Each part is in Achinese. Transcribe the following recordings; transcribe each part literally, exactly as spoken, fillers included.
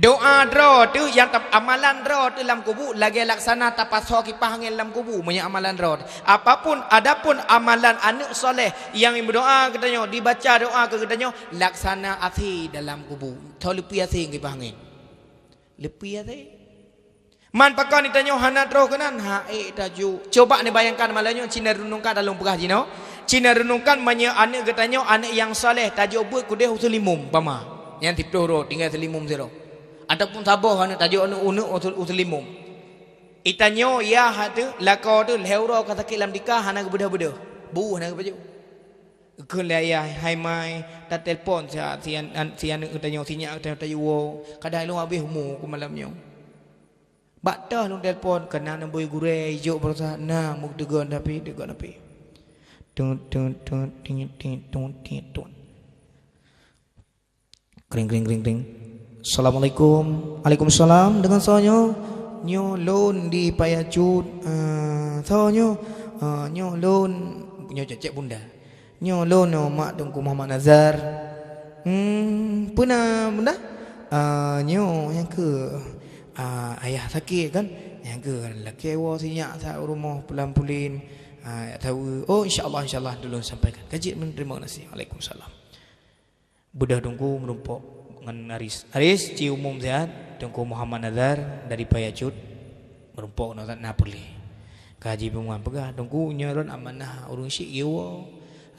Doa droe teuh nyang ta-, amalan droe teuh lam kubu lagèe laksana tapasoe kipah angén lam kubu, meunyoe amalan droe teuh. Apapun, adapun amalan aneuk soleh nyang meudoa geutanyoe, dibaca doa keu geutanyoe, laksana asèe dalam kubu. Tho leupie asèe kipah angén. Leupie asèe. Man pakon geutanyoe hana troh keunan, ha, ék taju. Coba neubayangkan malam nyoe, ci neurenungkan dalam peugah jinoe. Ci neurenungkan meunyoe aneuk geutanyoe, aneuk nyang saleh, tajok beuet keudeh u Seulimum, umpama. Nyan siplôh droe, tinggai Seulimum sidroe. Ataupun saboh aneuk tajok aneuk uneuk u Seu-, u Seulimum. Geutanyoe yah teuh, lakoe teuh, lhèe uroe ka sakét lam tika, hana geubeudôh-beudôh. Bu hana geupajoh. Kheun lé ayah, "Hai mai, tatelpon si, si an-, an-, si aneuk geutanyoe, si nyak geutanyoe tayue woe. Kadang ilôn habéh umu keu malam nyoe." Bak toh lôn telpon, keunan neubui gurèe ijok baroesa, na meuteugon tapi, teugon tapi. Tut, tut, tut, tit, tit, tut, tit, tut. Kring, kring, kring, kring. Assalamualaikum. Waalaikumsalam. Deungon soe nyoe? Nyoe lôn di Paya Cut. Eh, soe nyoe? Eh, nyoe lôn. Nyoe cék-cék bunda. Nyoe lôn, nyoe mak Teungku Muhammad Nazar. Hmm, peue na bunda? Ah, nyoe nyang keu, ah, ayah sakét kan? Nyang keu lakèe woe si nyak sa u rumoh pulan-pulen. Ah, tahu. Oh, insya Allah, insya Allah, ulôn sampaikan. Ka jeuet, meuneurimong gaséh. Waalaikumsalam. Beudôh Teungku meurumpok ngon Aris. Aris, ci umum siat, Teungku Muhammad Nazar dari Paya Cut, meurumpok ngon na peureulèe. Ka Haji Peuman peugah, "Teungku, nyoe lôn amanah ureueng syik geuwoe.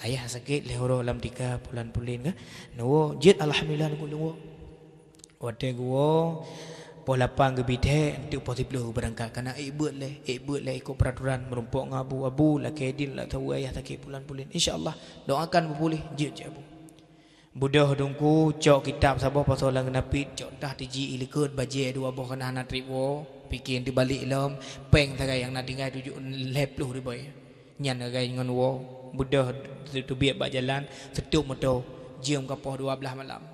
Ayah sakét lhèe uroe lam tika pulan-pulen ka. Neuwoe, jeuet alhamdulillah Teungku neuwoe." Watèe geuwoe, poh lapan geubri thèk, enteuk poh siplôh geubeurangkat. Kana ék beuet lé, ék beuet lé ikôt peuraturan, meurumpok ngon abu. "Abu, lakèe idin, lôn tahu ayah sakét pulan-pulen. Insya Allah, doakan beupuléh." "Jeuet, jeuet abu." Beudôh Teungku, cok kitab saboh pasoe lam geunapit, cok tah tiji ié likôt, bajèe dua boh keunan hana trép woe, pike teubalek lom, pèng sagai nyang na tinggai tujoh lhèe plôh ribèe. Nyan sagai ngon woe, beudôh teubiet bak jalan, seutôt moto, jeuem ka poh dua blaih malam.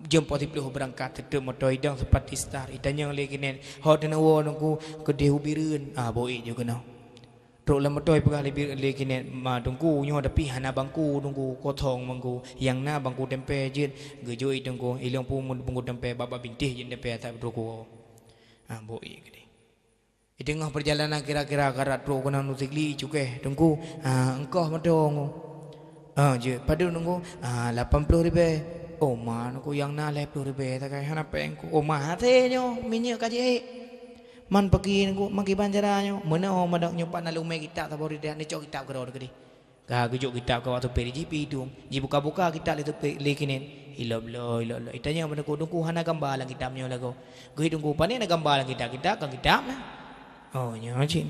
Jeuem poh siplôh beurangkat, seutôt moto idong seupati star, itanyong lé keuneuk, "Ho teuneuk woe Teungku?" "Keudeh u Bireuen." "Ah, bôh ék ju keunoe." Trok lam moto ipeugah lé bi-, lé keuneuk, "Ma Teungku, nyoe tapi hana bangku Teungku, kosong bangku. Nyang na bangku tempe jeuet." Geujok i Teungku, "Ilôn pun bangku tempe, bak-bak bintéh jeuet tempe asai beutôi kuwoe." Ah, bôh ék keudeh. Di teungoh peurjalanan kira-kira ka rot trok keunan u Sigli, cukéh, "Teungku, ah, eungkôt moto Teungku." "Ah, jeuet. Padub Teungku?" "Ah, lapan plôh ribèe." "Oh, ma Teungku, nyang na lhèe plôh ribèe sagai, hana pèng Teungku." "Oh, ma hasé nyoe, minyeuk ka jiék." "Man peuki Teungku, ma kiban cara nyoe?" "Meunoe madok nyoe pat na lôn mè kitab saboh di, neucok kitab keudroe keudeh." Ka geujok kitab keu awak supir, jipi idong, jibuka-buka kitab lé supir, lé keuneuk. Ilop-lop, ilop-lop. Itanyong bak Teungku, "Teungku, hana gamba lam kitab nyoe lagoe?" Geuyue Teungku, "Pane na gamba lam kitab? Kitab kan kitab na." Oh, nyoe cit.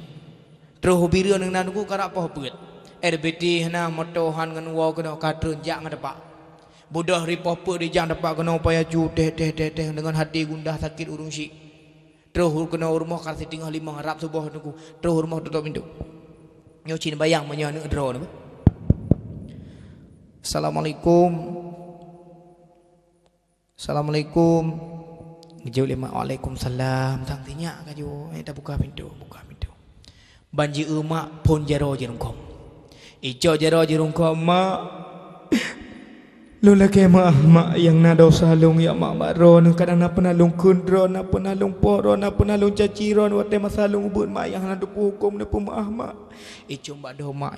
Troh u Bireuen na Teungku karap poh peuet. R B T hana, moto han ngon woe keunoe ka treun jak ngon tepak. Beudôh ri poh peuet dijak tepak keunoe Paya Cut, teh, teh, teh, teh, deungon hati gundah sakét ureueng syik. Troh keunoe u rumoh ka siteungoh limong rab suboh Teungku. Troh u rumoh tutôp pintoe. Nyoe cit bayang meunyoe aneuk droeneuh. "Assalamualaikum." "Assalamualaikum." Geujaweueb lé mak, "Waalaikumsalam." Sang sinyak ka jiwoe, eh, tabuka pintoe, buka pintoe. Ban jieu mak phôn jaroe jirungkông. Icok jaroe jirungkông, "Mak, lôn lakèe meu'ah mak nyang na desya lôn, ya mak, bak droeneuh. Kadang na peuna lôn kheun droeneuh, na peuna lôn poh droeneuh, na peuna lôn caci droeneuh watèe masa lôn ubeuet mak nyang hana teupeu hukôm, neupeu meu'ah mak." Icong bak doh mak.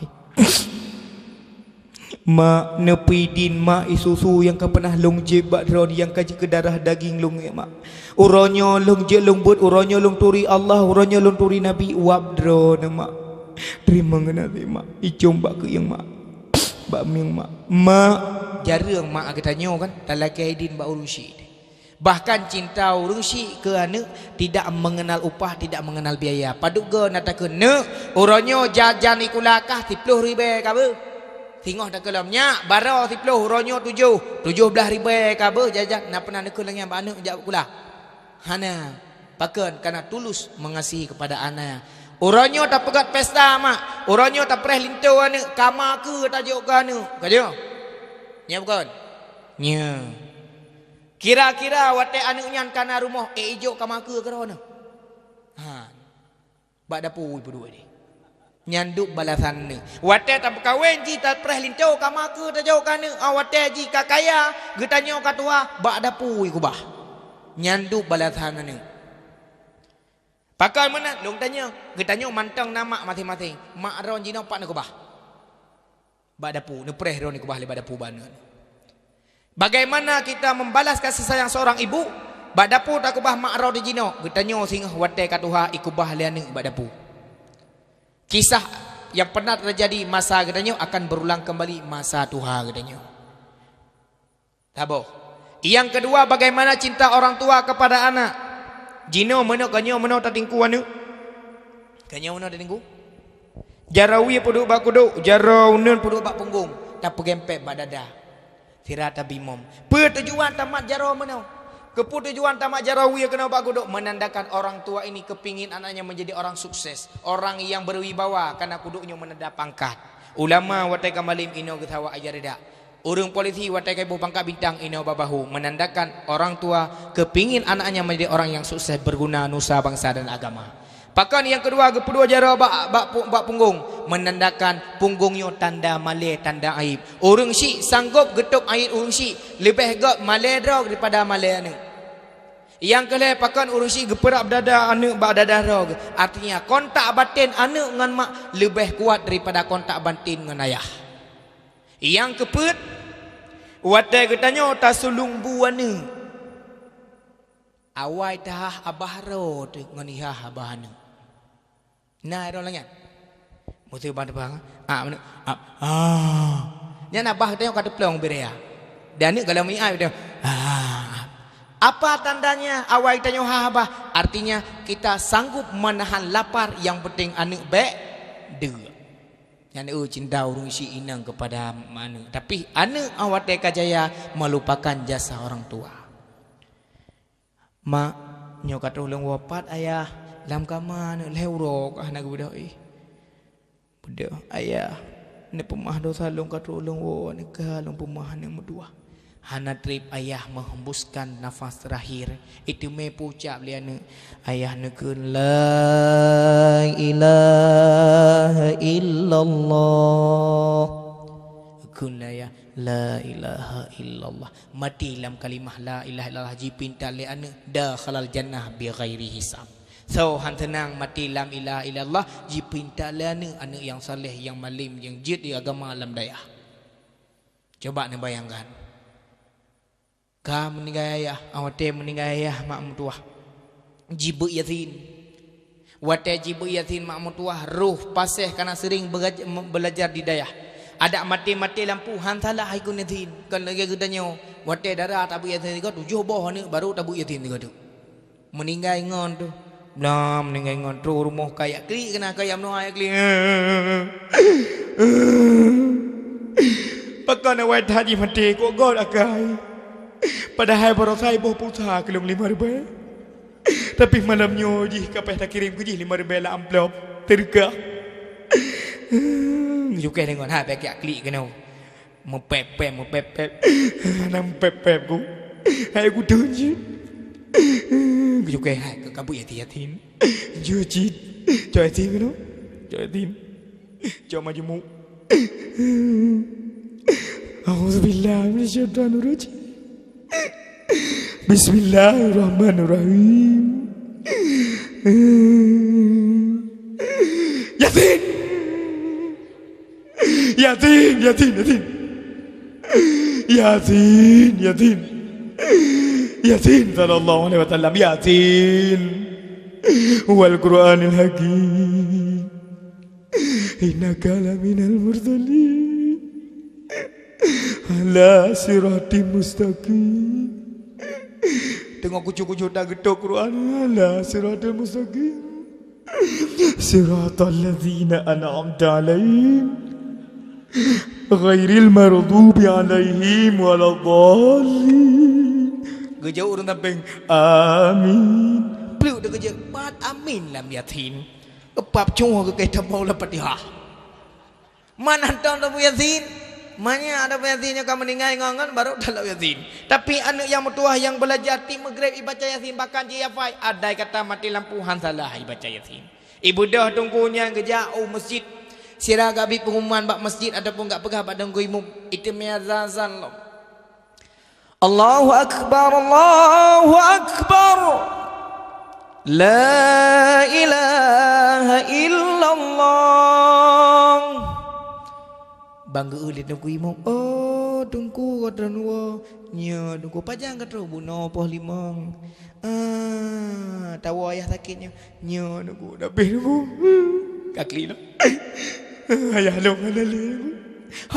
"Mak, neupeu idin mak, i susu nyang ka peunah lôn jieb bak droeneuh nyang ka jikeudarah daging lôn, ya mak. Uroe nyoe lôn jeuet lôn beuet, uroe nyoe lôn turi Allah, uroe nyoe lôn turi Nabi, uap droeneuh mak. Teurimong geunaséh mak." Icong bak keuieng mak. Bak mieng mak. "Mak." Jareueng mak geutanyoe kan talakèe idin bak ureueng syik. Bahkan cinta ureueng syik keu aneuk tidak mengenal upah, tidak mengenal biaya. Padub goe na takheun, "Neuk, uroe nyoe jajan sikula kah siplôh ribèe ka beuh." Singoh takheun lom, "Nyak, baroe siplôh, uroe nyoe tujoh, tujoh blaih ribèe ka beuh jajan." Na peuna neukheun lagèe nyan bak aneuk jak sikula? Hana. Pakon? Karena tulus mengasihi kepada aneuk. "Uroe nyoe tapeugöt pesta, mak. Uroe nyoe tapreh linto aneuk, kama keue tajok keu aneuk." Ka jeuet? Nyo bukon? Nyo. Kira-kira watèe aneuk nyan ka na rumoh, ék ijok kama keue keudroe nyoe? Ha. Bak dapu ipeuduek deh. Nyan dum balasan aneuk. Watèe tameukawen jih tapreh linto kama keue tajok keu aneuk, ah, watèe jih ka kaya, geutanyoe ka tuha, bak dapu ikubah. Nyan dum balasan aneuk. Pakon meunan, lôn tanyong, geutanyoe mantong na mak maséng-maséng. Mak droeneuh jinoe pat neukeubah? Bak dapu, neupreh droeneuh keubah lé bak dapu bak aneuk. Bagaimana kita membalas kasih sayang seorang ibu? Bak dapu takeubah mak droeneuh jinoe, geutanyoe singoh watée ka tuha ikeubah lé aneuk bak dapu. Kisah yang pernah terjadi masa geutanyoe akan berulang kembali masa tuha geutanyoe. Saboh. Yang kedua, bagaimana cinta orang tua kepada anak? Jinoe meunoe, geutanyoe meunoe tatingku aneuk. Geutanyoe meunoe tatingku. Jaroe wie peuduek bak kudok, jaroe uneuen peuduek bak punggong, tapeugempet bak dada. Sira tabimom. Peue tujuan tamat jaroe meunoe? Keupeue tujuan tamat jaroe wie keunoe bak kudok? Menandakan orang tua ini kepingin anaknya menjadi orang sukses, orang yang berwibawa, karena kudok nyoe menanda pangkat. Ulama watée ka malem inoe geusawa aja rida. Ureuëng polisi watée ka iboh pangkat bintang inoe bak bahu, menandakan orang tua kepingin anaknya menjadi orang yang sukses, berguna nusa, bangsa dan agama. Pakon nyang keudua geupeuduek jaroe bak, bak pu-, bak punggong, menandakan punggong nyoe tanda malée, tanda aib. Ureuëng syik sanggop geutôb aib ureuëng syik, leubeh göt malée droe daripada malée aneuk. Nyang keulhée pakon ureuëng syik geupeurab dada aneuk bak dada droe, artinya kontak baten aneuk ngon mak leubeh kuat daripada kontak baten ngon ayah. Nyang keupeuet, watée geutanyoe tasulong bu aneuk, awai tahah abah droe teuk ngon ihah abah aneuk. Na droe lagée nyan. Meuseu bang teupang, ah, meuneuk, ah, ah. Nyan abah geutanyoe ka teuplong beurea. Dan aneuk galom iai geutanyoe, ah. Apa tandanya awai geutanyoe hah abah? Artinya kita sanggup menahan lapar, yang penting aneuk bék deuk. Nyan, eh, cinta ureuëng syik inong kepada aneuk. Tapi aneuk, ah, watée ka jaya melupakan jasa orang tua. "Mak, nyoe ka troh lôn woe, pat ayah?" "Lam kama, neuk, lhée uroe ka hana geubeudôh." "Ih, beudôh ayah, neupeumah dosa lôn ka troh lôn woe, neuk ka lôn peumah aneuk meutuwah." Hana treb ayah meuhembuskan nafas terakhir, iteumé peucab lé aneuk. Ayah neukheun, "La ilaha illallah." Kheun ayah, "La ilaha illallah." Maté lam kalimah la ilaha illallah, jipinta lé aneuk, dakhalal jannah bighairi hisab. Soe han seunang maté lam ilaha illallah, jipinta lé aneuk, aneuk nyang saleh, nyang malem, nyang jeuet di agama lam dayah. Coba neubayangkan. Ka meuninggai ayah, watée meuninggai ayah mak meutuwah, jibeuet Yasin. Watée jibeuet Yasin mak meutuwah, roh paséh kana seuring beuraj-, me-, beulajar di dayah. Adak maté-maté lampu han salah ikun Yasin. Kon lagée geutanyoe, watée dara tabeuet Yasin sigoe, tujoh boh aneuk barô tabeuet Yasin sigoe teuk. Meuninggai ngon tu. Blah meuninggai ngon, troh rumoh kayak klik keunan, kayak meunoe ayak klik. Pakon awai that jih maté, kok göt akai. Padahai barosa iboh pulsa keu lôn limong ribée. Tapi malam nyoe jih ka paih takirém keu jih limong ribée lam amplop. Teureukah. Jukée deungon, ha, bèk jak klik keunoe. Meupép-pép, meupép-pép. Hana meupép-pép ku. Hai ku deuh jih. Ku jukée hai ka kabeuet yatim-yatim. Jeuet cit. Cok yatim keunoe. Cok yatim. Cok majeumu. A'udzubillahi minasyaitonirrajim. Bismillahirrahmanirrahim. Yasin. Yasin, Yasin, Yasin. Yasin, Yasin. Yasin, sallallahu alaihi wasallam. Yasin. Wal Qur'anil Hakim. Innaka laminal mursalin. Ala siratim mustaqim. Teungoh kucok-kucok tageutôp Quran. Ala siratim mustaqim. Siratal ladzina an'amta 'alaihim. Ghairil maghdubi 'alaihim waladdallin. Geujaweueb ureuëng sampéng, "Amin." Pluek teukeujot, pat amin lam Yasin. Eupap cungoh keu kitab lam Fatihah. Man hantom tabeuet Yasin? Manyak tabeuet Yasin nyang ka meuninggai ngon-ngon baru talop Yasin. Tapi aneuk nyang meutuwah nyang beulajar tiep Maghrib ibaca Yasin, bahkan jihafai, andai kata maté lampu han salah ibaca Yasin. Ibeudôh teungku nyan geujak u masjid. Sira geubi peungumuman bak masjid ataupun geupeugah bak teungku imum, "Iteumé azan lom." Allahu Akbar, Allahu Akbar. La ilaha illallah. Bang geuulit Teungku Imum, "Oh, Teungku, ka droeneuh woe." "Nyo, Teungku." "Pajan ka troh bunoe poh limong?" "Ah, tawoe ayah sakét nyoe." "Nyo, Teungku, tapi, Teungku." Ka klik lom. "Ayah lôn hana lé, Teungku."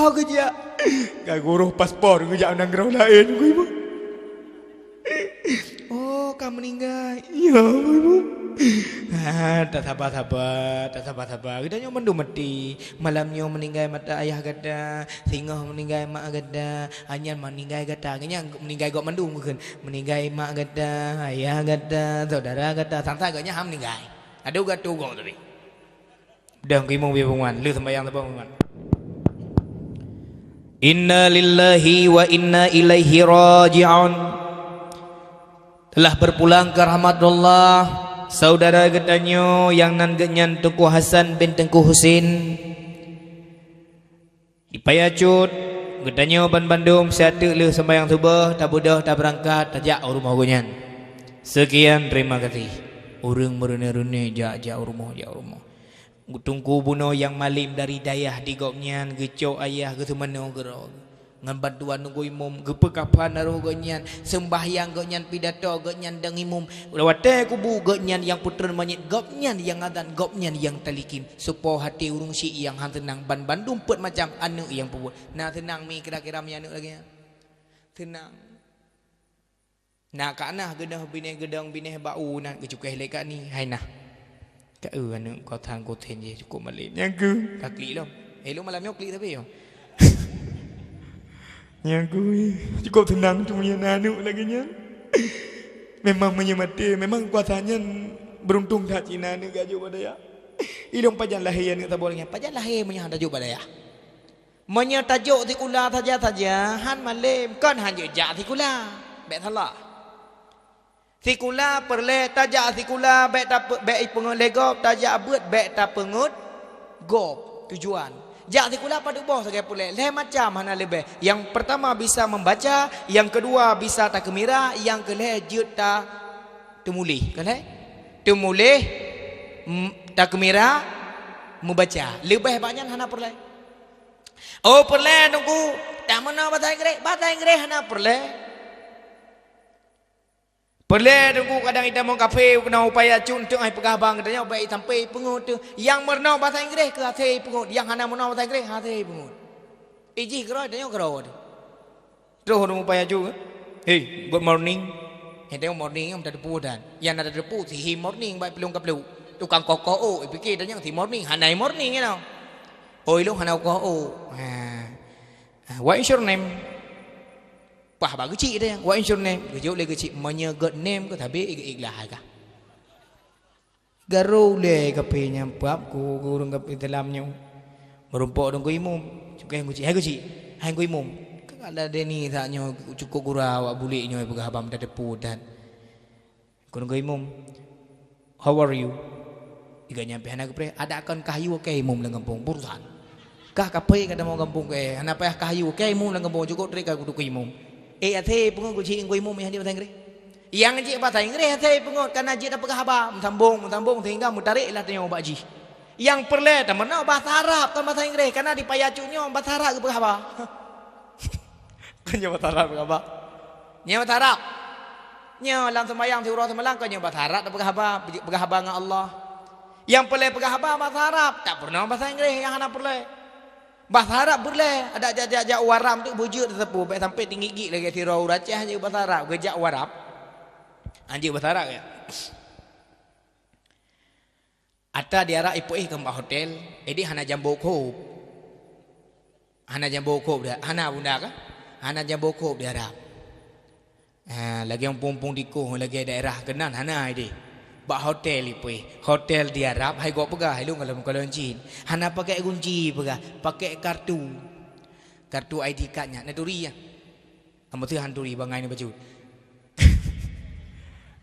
"Ho geujak?" "Ka geuroh paspor geujak u nanggroe laén, Teungku Imum." "Oh, ka meuninggai?" "Iya, Teungku Imum." "Ah, tasaba-saba, tasaba-saba. Geutanyoe mandum maté. Malam nyoe meuninggai mata ayah gata, singoh meuninggai mak gata, anyan meuninggai gata." Nyan meuninggai gob mandum, bukon. Meuninggai mak gata, ayah gata, saudara gata, sang-sang geuh nyan han meuninggai. Adoe gata gob tadi. Deuh Teungku Imum bie peunguan, lheueh sembahyang saboh peunguan. Inna lillahi wa inna ilaihi raji'un. Telah berpulang ke rahmat Allah, saudara geutanyoe nyang nan geuhnyan Teungku Hasan bin Teungku Husin. Di Paya Cut, geutanyoe ban bandum siat teuk lheueh sembahyang suboh, tabeudôh, tabeurangkat, tajak u rumoh geuhnyan. Sekian, terima kasih. Ureuëng meureunoe-reunoe jak, jak u rumoh, jak u rumoh. Teungku bunoe nyang malem dari dayah di gobnyan, geucok ayah geuh seumanoe keudroe. Ngon bantuan Teungku Imum, geupeukapan roh gobnyan, seumbahyang gobnyan, pidato gobnyan dan imum. Watée kubu gobnyan nyang peutreun manyét, gobnyan nyang azan, gobnyan nyang talikin. Seupôt até ureuëng syiek nyang han seunang, ban bandum peuet macam aneuëk nyang peubuet. Na seunang mi kira-kira mi aneuëk lagée nyan? Seunang. Na ka na geunoh binéh geudong binéh bak u nan geucukéh lé kak ni, hai nah. Ka eu aneuëk kotan koten je cukup malem. Nyang keu ka klik lom. Eh, lôn malam nyoe klik tapi yo. Nyang keu cukup seunang tu punya aneuëk lagée nyan. Memang meunyoe maté, memang kuasa nyan beruntung that cina aneuëk gajok bak dayah. Ilong pajan lahé aneuëk saboh lagée nyan. Pajan lahé meunyoe han tajok bak dayah. Meunyoe tajok sikula saja-saja, han malem, kon han jeuet jak sikula. Bék salah. Sikula peureulée tajak sikula, bék tape-, bék ipeungeut lé gob, tajak beuet, bék tapeungeut gob. Tujuan. Jak sikula padub boh sagai peureulée, lhée macam hana leubeh. Nyang peurtama bisa membaca, nyang keudua bisa takeumira, nyang keulhée jeuet ta-, teumuléh. Keulhée? Teumuléh, m-, takeumira, meubaca. Leubeh bak nyan hana peureulée. Oh, peureulée Teungku, tameunoe basa Inggréh, basa Inggréh hana peureulée. Peureulée Teungku, kadang itamong kaphé keunoe u Paya Cut, teuk hai peugah bang geutanyoe bék sampai peungeut teuh. Nyang meurunoe basa Inggréh keu hase peungeut, nyang hana meurunoe basa Inggréh hase peungeut. Ijih keudroe, tanyoe keudroe. Troh ureuëng u Paya Cut, "Hey, good morning." Nyang tanyoe morning nyan tateupeue dan. Nyang na tateupeue si hi morning bak plueng ka pluek. Tukang koko, oh, ipike tanyoe si morning, hana hi morning nyan. Oh, ilong hana koko. Ha. Ha, what is your name? Pah bak geuchik teuh, "What is your name?" Geujaweueb lé geuchik, "Meunyoe good name keu sabe, ik-, iklah hai kah." Garu lé kaphé nyang pap ku, ku ureuëng kaphé dalam nyoe. Meurumpok deungon imum. Cukai geuchik, "Hai geuchik, hai ku imum." Ka ada deni saat nyoe cukup gura awak bulik nyoe peugah haba meutateupeue dan Keuneuk imum, "How are you?" Iga nyan pih hana geupreh, "Adak kon kah yue keu imum lam gampông, burusan." Kah kaphé ka tamong gampông keu, hana payah kah yue keu imum lam gampông, cukôp trép ka kudu keu imum. Eh, até peungeut geuchik keu imum nyang jeuet basa Inggréh. Nyang jeuet basa Inggréh até peungeut, kana jeuet tapeugah haba, meusambông, meusambông sehingga meutarek lah tanyoe bak jih. Nyang peureulée tameunoe basa Arab, kon basa Inggréh, kana di Paya Cut nyoe basa Arab geupeugah haba. Kon nyoe basa Arab geupeugah haba. Nyoe basa Arab. Nyoe lam seumayang siuroe seumalam kon nyoe basa Arab tapeugah haba, peugah haba ngon Allah. Nyang peureulée peugah haba basa Arab, tak peurunoe basa Inggréh nyang hana peureulée. Basa Arab peureulée, adak jak-jak jak u Arab tu beujeuet teuseupôt, bék sampai teungiek-giek lagée sidroe ureuëng Aceh hanjeuet basa Arab, geujak u Arab. Hanjeuet basa Arab ya. Ata di Arab ipeuéh keu bak hotel, jadi hana jambo khôb. Hana jambo khôb di, hana bunda kah? Hana jambo khôb di Arab. Ha, lagée muphom-muphom dikoh, lagée daerah keunan hana ideh. Bak hotel ipeuéh. Hotel di Arab hai gok peugah, hai lôn kalon-kalon jin. Hana pakai gunci peugah, pakai kartu. Kartu I D card nyan, neuturi nyan. Ameuteue han turi bangai ni bacut.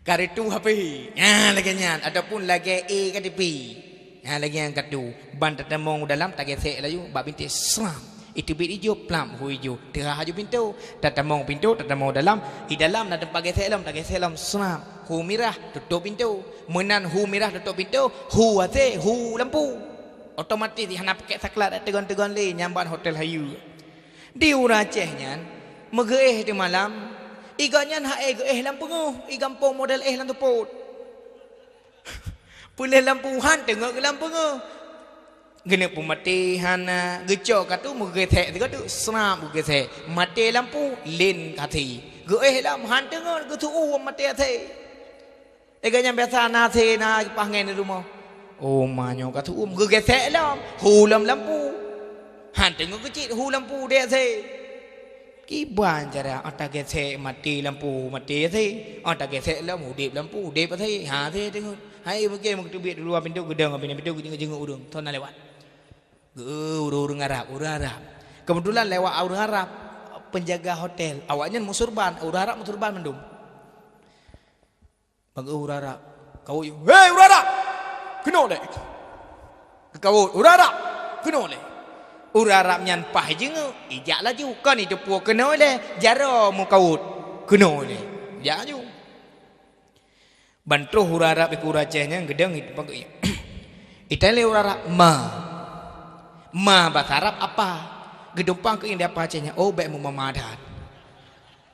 Kartu H P. Nyan lagée nyan ataupun lagée e K T P. Nyan lagée nyan kartu. Ban tatamong u dalam tagesek laju bak bintéh sram. Iteubiet ijo, plap, hu ijo. Teuhah aju pintoe. Tatamong pintoe, tatamong dalam. I dalam na teumpat gesek lom, tagesek lom, snap. Hu mirah, tutôp pintoe. Meunan hu mirah tutôp pintoe, hu asèe, hu lampu. Otomatis hana pakai saklat, teugon-teugon lé, nyan ban hotel hayeue. Di ureueng Aceh nyan, meugeuéh di malam, i gobnyan hana éh geuéh lam peungeuh, i gampông model éh lam seupôt. Peuleueh lampu han teungoh geulam peungeuh. Geuneuk peumaté hana, geucok katu meugesek sigoe tu, snap geugesek. Maté lampu, lén ka asèe. Geuéh lam han teungoh geuseuuem maté asèe. Lagèe nyan biasa na asèe, na paih angèn di rumoh. Oh, ma nyoe ka seuuem, geugesek lom, hu lom lampu. Han teungoh geucit, hu lampu dek asèe. Kiban cara, oh tagesek maté lampu, maté asèe. Oh tagesek lom, udép lampu, udép asèe. Ha, asèe teungoh. Hai, mungkin meuteubiet di luwa pintoe, geudong, pintoe, pintoe, geujenguk-jenguk ureueng. Soe na lewat. Geu-, ureueng-ureueng Arab, ureueng Arab. Kebetulan lewat ureueng Arab, penjaga hotel. Awaknyan meusurban, ureueng Arab meusurban mandum. Bak ureueng Arab, kawot, "Hei, ureueng Arab! Keunoe lé!" Geukawot, "Ureueng Arab! Keunoe lé!" Ureueng Arab nyan paih jingeu, ijak laju. Kon iteupeue keunoe lé, jaroe meukawot. Keunoe lé. Jak laju. Ban troh ureueng Arab ikeu ureueng Aceh nyan geudong, itumpang keu ie. Itai lé ureueng Arab, "Ma." "Ma" basa Arab apa? Geutumpang keu ie di apa Aceh nyan, "Oh, bèk meumama that."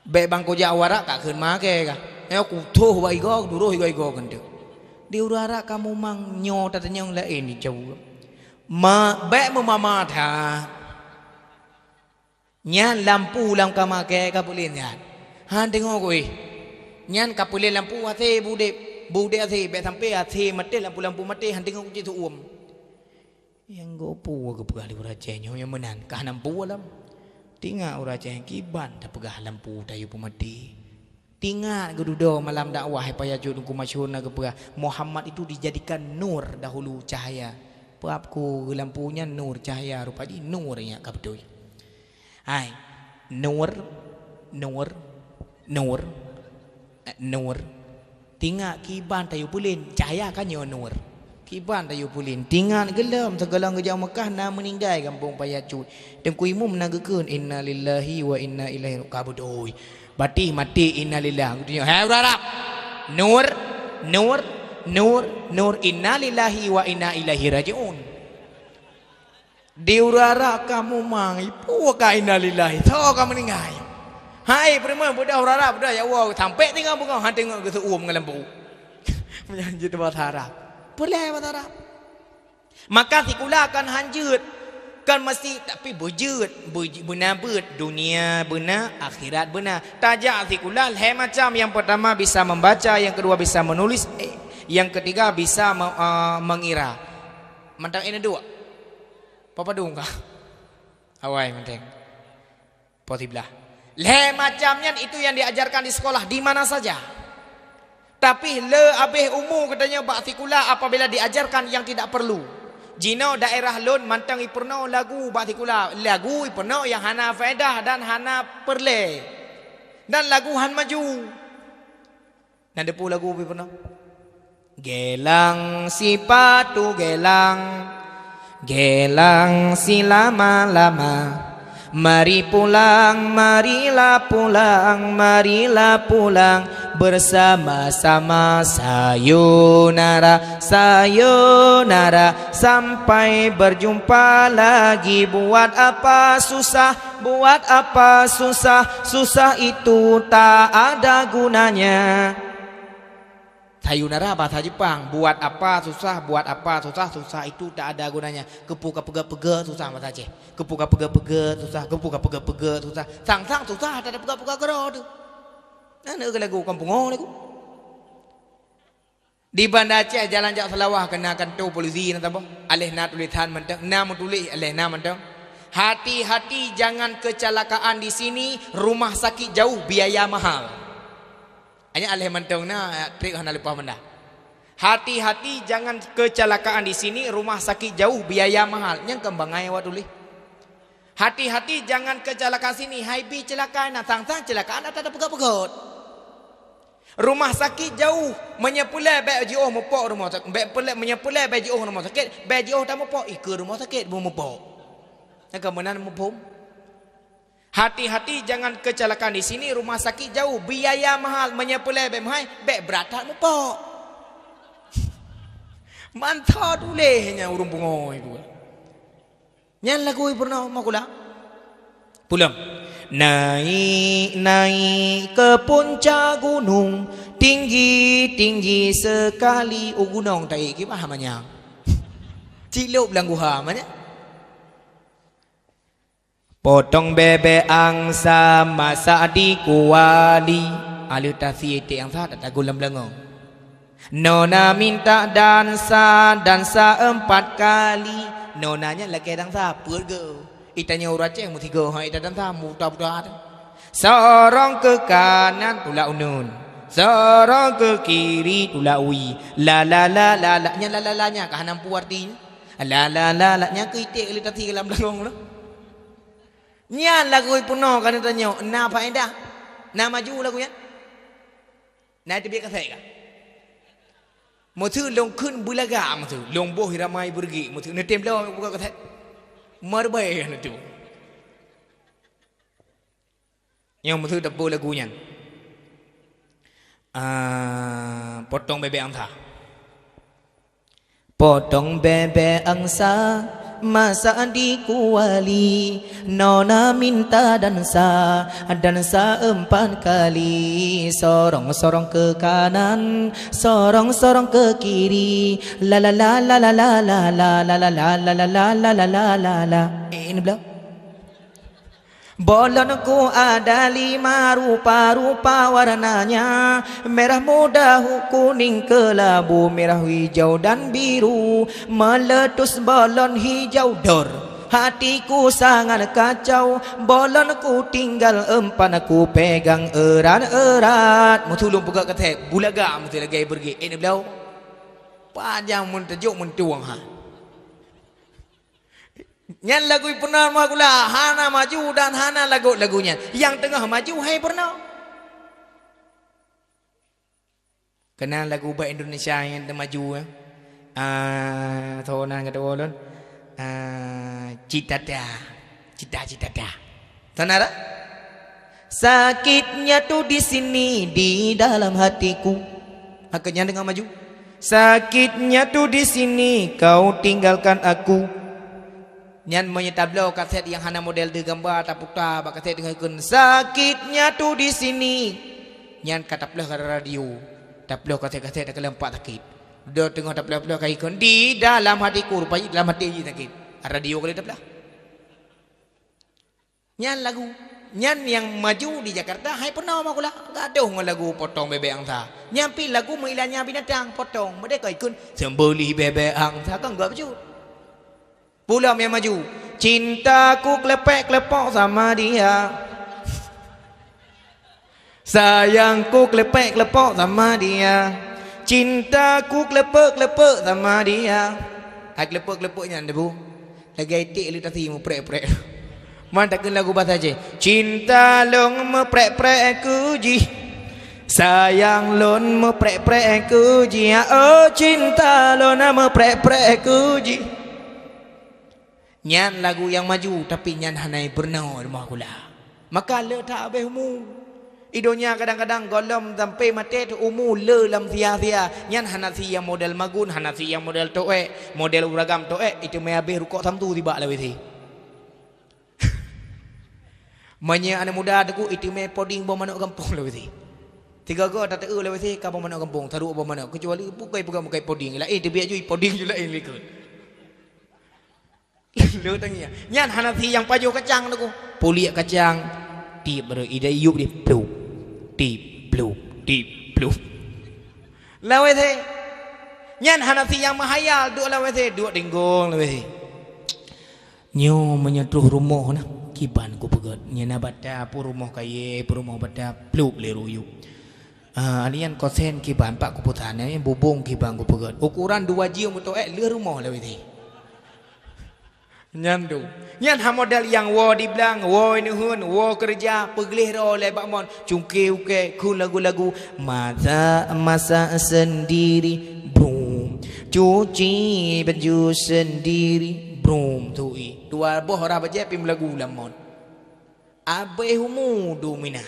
Bèk ban kujak u Arab ka kheun maké kah. Nyoe kuthoh bak igoe, duroh igoe-igoe keuneuk. Di ureueng Arab kamoe mang nyoe tatanyong laén jaweueb. Ma, bèk meumama that. Nyan lampu lam kama kèe ka peulén nyan. Han teungoh kuéh. Nyan ka peulén lampu asèe budeb, budeb asèe, bèk sampai asèe maté lampu-lampu maté han teungoh kucit seuuem. Nyang goe peue geupeugah lé ureueng Aceh nyoe nyang meunan, ka hana peue lom. Tingat ureueng Aceh kiban tapeugah lampu tayue peumaté. Tingat geududoe malam dakwah hai Paya Cut Teungku Masyhur na geupeugah, Muhammad itu dijadikan nur dahulu, cahaya. Peue ku lampu nyan nur, cahaya, rupa jih nur nyan ka beutôi. Hai, nur, nur, nur, eh, nur. Tingat kiban tayue peulén, cahaya ka nyoe nur. Kiban tayue peulén, tingat geulom sigohlom geujak Meukah na meuninggai gampông Paya Cut. Teungku Imum na geukheun, "Innalillahi wa inna ilaihi ra-," ka beutôi. Batéh maté, "Innalillah." Geutanyoe, "Hai ureueng Arab! Nur, nur, nur, nur, innalillahi wa inna ilaihi raji'un." Di ureueng Arab ka mumang, ipeue ka innalillahi, soe ka meuninggai. Hai, peurumoh, beudôh ureueng Arab, beudôh, ya Allah, sampai teungoh beungoh, han teungoh geuseuuem ngon lampu. Meunyan jeuet basa Arab. Peue lé basa Arab? Maka sikula kon han jeuet, kon meusti, tapi beujeuet, beuj-, beuna beuet, dunia beuna, akhirat beuna. Tajak sikula lhèe macam, yang pertama bisa membaca, yang kedua bisa menulis, eh, yang ketiga bisa me-, eh, mengira. Mantong ineuk duek. Peue padum kah? Awai mantong. Poh siblaih. Lhèe macam nyan itu yang diajarkan di sekolah, di mana saja. Tapi le abéh umu geutanyoe bak sikula apabila diajarkan yang tidak perlu. Jinoe daerah lôn mantong ipeurunoe lagu bak sikula, lagu ipeurunoe yang hana faedah dan hana peureulèe. Dan lagu han maju. Na teupeue lagu pih peunoh? Gelang sipatu gelang, gelang silama-lama. Mari pulang, marilah pulang, marilah pulang bersama-sama. Sayonara, sayonara, sampai berjumpa lagi. Buat apa susah, buat apa susah, susah itu tak ada gunanya. Sayonara bahasa Jepang, buat apa susah, buat apa susah, susah itu tak ada gunanya. Keupeue ka peugah-peugah susah bahasa Aceh. Keupeue ka peugah-peugah susah, keupeue ka peugah-peugah susah. Sang-sang susah, tak ada peugah-peugah keudroe teuh. Nyan keuh lagu kampungo lagu. Di Banda Aceh, jalan jak Seulawah, keunan kantô polisi na saboh. Aléh na tulésan mantong, na meutuléh aléh na mantong. Hati-hati jangan kecelakaan di sini, rumah sakit jauh, biaya mahal. Nyan aléh mantong na, trép hana leupah Banda. Hati-hati jangan kecelakaan di sini, rumah sakit jauh, biaya mahal. Nyan kon bangai awak tuléh. Hati-hati jangan kecelakaan sini, hai bi ceulaka na, sang-sang ceulaka na, tak ada peugah-peugah. Rumah sakit jauh, meunyoe peureulèe bèk jiôh meupok rumoh sakét, bèk peureulèe, meunyoe peureulèe bèk jiôh rumoh sakét, bèk jiôh tameupok, ikeue rumoh sakét beumeupok. Nyan kon meunan muphom. Hati-hati jangan kecelakaan di sini, rumah sakit jauh, biaya mahal, meunyoe peureulèe bèk meuhai, bèk brat that mupok. Mantong tuléh nyan ureueng pungo itu. Nyan lagu peurunoe makula. Pulom. Naik, naik ke puncak gunung, tinggi, tinggi sekali. U gunong taék kiban manyang. Cilok lam guha manyang. Potong bebek angsa masak di kuali. Aleuh tasie iték angsa, tatagun lam beulangong. Nona minta dansa, dansa empat kali. Nona nyan lakèe dansa, peuet geu. Itanyoe ureueng Aceh meusigoe, ha, ita dansa, muta-muta. Sorong ke kanan, tulak uneun. Sorong ke kiri, tulak wie. La, la, la, la, la. Nyan la, la, la, nyan ka hana muphom arti. La, la, la, la, nyan keu iték lé tasi lam beulangong tu. Nyan lagu peurunoe ka neutanyong, na faedah? Na maju lagu nyan? Na teubiet kasét ka? Meuseu lôn kheun beulagak meuseu, lôn boh ramai beureugi meuseu, neutem lom buka kasét. Meureubai na tu. Nyoe meuseu tapeu lagu nyan. Ah, potong bebek angsa. Potong bebek angsa, masak di kuali. Nona minta dansa, dansa empat kali. Sorong-sorong ke kanan, sorong-sorong ke kiri. La la la la la la la la la la la la la la la la la la. Ini belum. Bolonku ada lima rupa-rupa warnanya, merah muda, kuning kelabu, merah hijau dan biru, meletus bolon hijau dor. Hatiku sangat kacau, bolonku tinggal empat, ku pegang erat-erat. Meutulông peugah keu thèe, bulagak meuti lagèe beureugi. Eh, neubloe. Pajang mun teujok mun tueng ha. Nyan lagu peurunoe makula, hana maju dan hana lagot lagu nyan. Nyang teungoh maju hai peurunoe. Keunan lagu bak Indonesia nyang teumaju, eh. Ah, soe nan geutanyoe lôn? Ah, Cita-ta. Cita-cita. Sana dah? Sakitnya tu di sini, di dalam hatiku. Hakeuh nyan deungon maju. Sakitnya tu di sini, kau tinggalkan aku. Nyan meunyoe tabloe kasét nyang hana model deuh gamba, taputa bak kasét deungon kheun, sakitnya tu di sini. Nyan ka taplôh ka radio. Taplôh kasét-kasét takalon pat sakét. Dudoe teungoh taplôh-plôh ka ikheun, di dalam hatiku, rupajih dalam hati jih sakét. Radio kali taplôh. Nyan lagu. Nyan nyang maju di Jakarta, hai peurunoe makula. Gadoh ngon lagu potong bebek angsa. Nyan pih lagu meuilanya binatang, potong. Meudeh ka ikheun, seumbulih bebek angsa, kan gak bacut. Pulom nyang maju. Cintaku klepek-klepok sama dia. Sayangku klepek-klepok sama dia. Cintaku klepek-klepek sama dia. Hai klepek-klepek nyan, Teungku. Lagèe iték lé tasi meuprek-prek. Man takheun lagu basa Aceh. Cinta lôn meuprek-prek keu jih. Sayang lôn meuprek-prek keu jih. Oh, cinta lôn meuprek-prek keu jih. Nyan lagu nyang maju, tapi nyan hana peurunoe rumoh kula. Maka le that habéh umu. I donya kadang-kadang gohlom sampoe maté tu umu le lam sia-sia. Nyan hana si nyang model magun, hana si nyang model toék, model uragam toék, iteumé habéh rukok samtu tibak lawét si. Meunyoe aneuk muda teungku, iteumé poding boh manok gampông lawét si. Tiga go tateueu lawét si ka boh manok gampông, taruek boh manok. Keucuali bukai peugah-bukai poding, laén teubiet ju poding ju laén likot. Leuh tangieng. Nyan hana si nyang pajoh kacang teungku. Puliek kacang. Tip baru ida yup di plup. Tip plup, tip plup. Lawét si. Nyan hana si nyang meuhayal duek lawét si, duek tinggong lawét si. Nyoe meunyoe troh rumoh na, kiban kupeugét. Nyan na bata peurumoh kayée, peurumoh bata plup lé ruyup. Ah, alian kosen kiban pak kupeugét, nyan bubong kiban kupeugét. Ukuran dua jeuem meutoék lheueh rumoh lawét si. Nyan tu. Nyan ha model nyang woe di blang, woe neuheun, woe keureuja, peugleh droe lé bak mon, cungke ukée, kheun lagu-lagu, masak, masak sendiri, brum. Cuci baju sendiri, brum, tui. Dua boh rah bajée pih meulagu lam mon. Abéh umu dominan.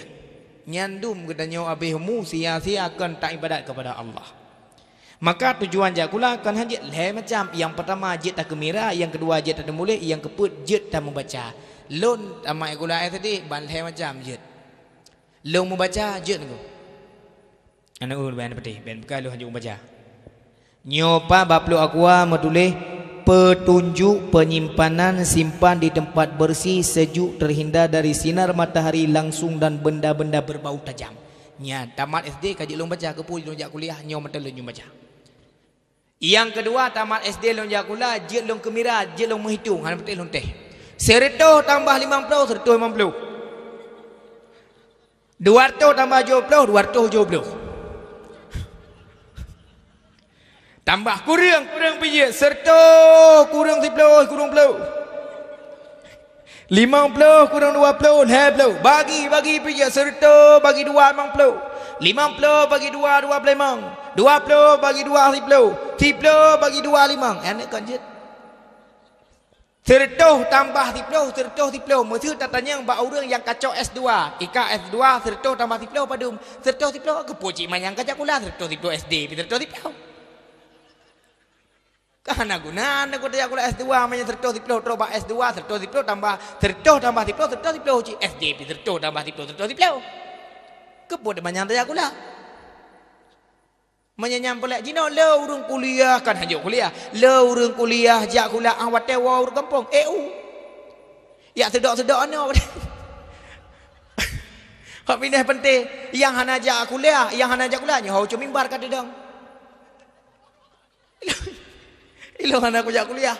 Nyan dum geutanyoe abéh umu sia-sia kon taibadat keupada Allah. Maka tujuan jak kula kon hana jeuet lhée macam. Nyang peurtama jeuet takeumira, nyang keudua jeuet tateumuléh, nyang keupeuet jeuet tameubaca. Lôn tamat kula S D ban lhée macam jeuet. Lôn meubaca jeuet nyoe. Aneuk ulôn ban peuteh, ban buka lôn hanjeuet meubaca. Nyoe pat bak pluek aqua meutuléh, "Petunjuk penyimpanan simpan di tempat bersih, sejuk, terhindar dari sinar matahari langsung dan benda-benda berbau tajam." Nyan, tamat S D ka jeuet lôn baca, keupeue lôn jak kuliah, nyoe mantong lôn jeuet baca. Nyang keudua, tamat S D lôn jak kula, jeuet lôn keumira, jeuet lôn meuhitong, hana patéh lôn teh. Sireutôh tambah limong ploh, sireutôh limong ploh. Dua reutôh tambah tujoh ploh, dua reutôh tujoh ploh. Tambah kureueng, kureueng pih jeuet, sireutôh kureueng siploh, kureueng ploh. Limong ploh kureueng dua ploh, lhée ploh. Bagi, bagi pih jeuet, sireutôh bagi dua, limong ploh. Limong ploh bagi dua, dua ploh limong. Dua ploh bagi dua, siploh. Siploh bagi dua, limong. Aneuk kon jeuet. Sireutôh tambah siploh, sireutôh siploh. Meuseu tatanyong bak ureueng nyang ka cok S dua. Ika S dua, sireutôh tambah siploh padum? Sireutôh siploh, keupeue cit manyang ka jak kula, sireutôh siploh S D, pih sireutôh siploh. Ka hana guna, hana guna jak kula S dua, manyang sireutôh siploh, trok bak S dua, sireutôh siploh tambah, sireutôh tambah siploh, sireutôh siploh cit, S D pih sireutôh tambah siploh, sireutôh siploh. Keupeue manyang tajak kula? Meunyoe nyang peulak jinoe, le ureueng kuliah, kan hanjeuet kuliah. Le ureueng kuliah jak kuliah, ah, watée woe ureueng gampông. Eh, u. Jak seudok-seudok aneuk. Hak pindah penting, nyang hana jak kuliah, nyang hana jak kuliah, nyoe ho ucue mimbar ka teudong. Ilôn hana kujak kuliah.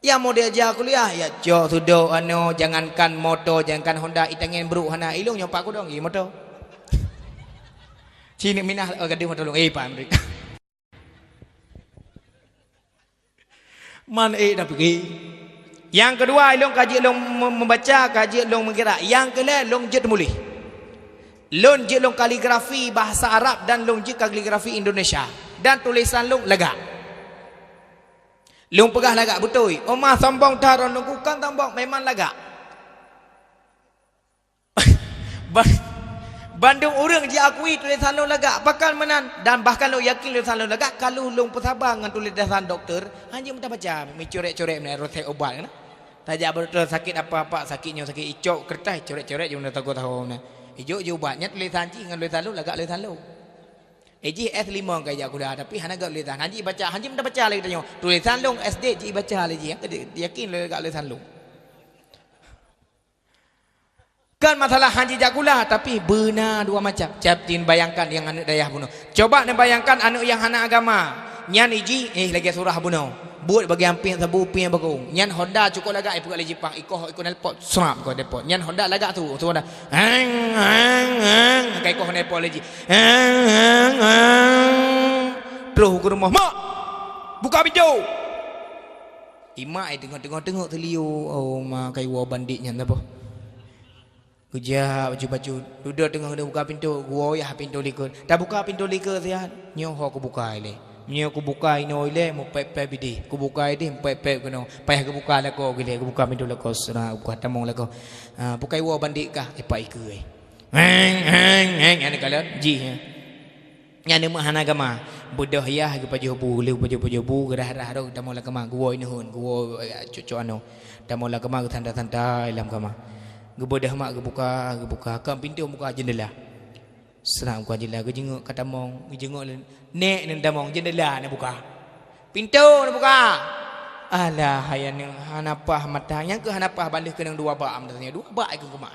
Ya model jak kuliah, ya cok seudok aneuk, jangankan moto, jangankan Honda, itangen brok hana, ilôn nyoe pat kudong, i moto. Ci neuk minah, oh, gadoh moto lôn, eh, pat. Man, eh, dah pike. Nyang keudua, ilôn ka jeuet lôn me-, meubaca, ka jeuet lôn meugerak. Nyang keulhée, lôn jeuet teumuléh. Lôn jeuet lôn kaligrafi bahasa Arab dan lôn jeuet kaligrafi Indonesia. Dan tulésan lôn lagak. Lôn peugah lagak beutôi. Oma sombong that droeneuh, kon sombong, memang lagak. Ba-, bandum ureueng jiakui tulésan lôn lagak, pakon meunan, dan bahkan lôn yakin tulésan lôn lagak, ka lheueh lôn peusaba ngon tulésan dokto, hana jeuet tabaca, meucorek-corek meunan, resep ubat keunan. Tajak bak dokto, sakét apa-apa, sakét nyoe sakét, icok keureutah, icorek-corek jih meunan, tagoe taho meunan. Ijok jih ubat, nyan tulésan jih ngon tulésan lôn lagak tulésan lôn. Eh, jih S lima ka ijak kuliah, tapi hana gét tulésan, hana jeuet ibaca, hana jeuet tabaca lé geutanyoe. Tulésan lôn S D jeuet ibaca lé jih, yakin lé lagak tulésan lôn. Kan masalah hana jijak kuliah, tapi beuna dua macam. Cap tin bayangkan nyang aneuk dayah bunoe. Coba neubayangkan aneuk nyang hana agama. Nyan iji, eh, lagée surah bunoe. Buet bagi ampéh sabu pieng bagong. Nyan Honda cukôp lagak, eh, ipeugah lé Jipang. Ikoh, ikoh nelpot. Srap, ikoh nelpot. Nyan Honda lagak su, su Honda. Heng, heng, heng. Ka ikoh nelpot lé ji. Heng, heng, heng. Troh u rumoh. "Mak! Buka pintoe!" Imak, eh, teungoh-teungoh teungoh teuliu. Oh, ma, ka iwoe bandit nyan saboh. Geujak bacut-bacut, dudoe teungoh geuneuk buka pintoe, geuwoe yah pintoe likot. Tabuka pintoe likot siat, nyoe ho kubuka ilée. Meunyoe kubuka inoe ilée, meupép-pép ideh. Kubuka ideh, meupép-pép keunoe. Payah geubuka lakoe ilée, geubuka pintoe lakoe, sra, buka tamong lakoe. Ah, bukai woe bandit kah? Eh, pat ikeue, eh. Heng, heng, heng, nyan kalon, jih, eh. Nyan nyoe meuhana kama. Beudôh yah geupajoh bu, lheueh pajoh-pajoh bu, geurah-rah rot tamong lam kama, geuwoe ineuen, geuwoe, eh, cok-cok anoe. Tamong lam kama geusantai-santai lam kama. Geubeudôh mak geubuka, geubuka. Kon pintoe, buka jeundela. Seunang buka jeundela, geujeungok ka tamong, geujeungok lé nèk nyan tamong, jeundela neubuka. Pintoe neubuka. Alah, hai aneuk, hana paih mata. Nyang keuh hana paih, ban lheueh keunong dua bak meunan. Dua bak ikeu keumak.